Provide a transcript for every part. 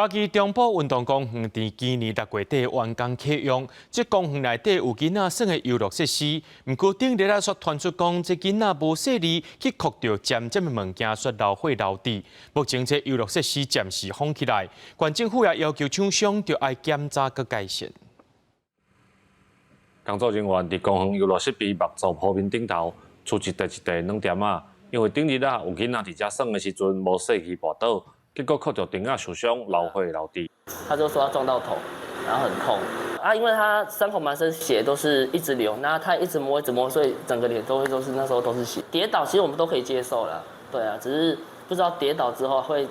嘉義中埔運動公園佇今年六月底完工啟用，這公園內底有囡仔耍的遊樂設施，毋過頂日仔煞傳出講，這囡仔無細膩去磕著尖尖的物件，煞流血流滴。目前這遊樂設施暫時封起來，縣政府也要求廠商著愛檢查閣改善。工作人員佇公園遊樂設備木造鋪面頂頭，出一塊一塊軟墊仔，因為頂日仔有囡仔佇遮耍的時陣無細膩跋倒。結果磕著釘仔受傷，流血流滴。他就說他撞到頭，然後很痛啊，因為他傷口滿身血都是一直流，那他一直摸一直摸，所以整個臉都會都是那時候都是血。跌倒其實我們都可以接受啦，對啊，只是不知道跌倒之後會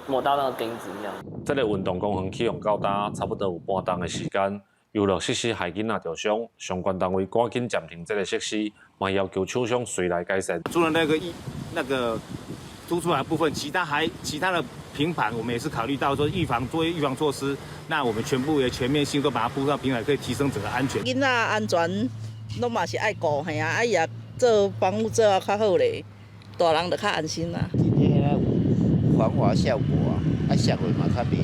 磨到那個釘子那樣。這個運動公園啟用到今差不多有半冬的時間，遊樂設施害囡仔著傷，相關單位趕緊暫停這個設施，嘛要求廠商隨來改善。除了那個一那個凸出來的部分，其他還其他的平板，我們也是考慮到說預防做預防措施，那我們全部也全面性都把它鋪上平板，可以提升整個安全。囡仔安全攏嘛是愛顧，嘿啊，啊伊也做防護做啊較好咧，大人就較安心啦。今天有防滑效果啊，啊摔落嘛較袂，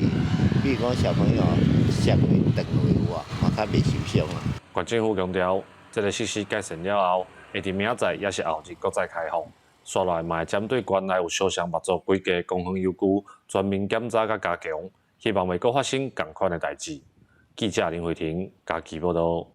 比如講小朋友摔落斷落有啊，嘛較袂受傷啊。縣政府強調，這個設施改善了後，會佇明仔載抑是後日閣再開放。紲落來嘛會針對縣內有相像木造規格公園遊具全面檢查佮加強，希望袂閣發生仝款的代誌。記者林慧婷嘉義報導。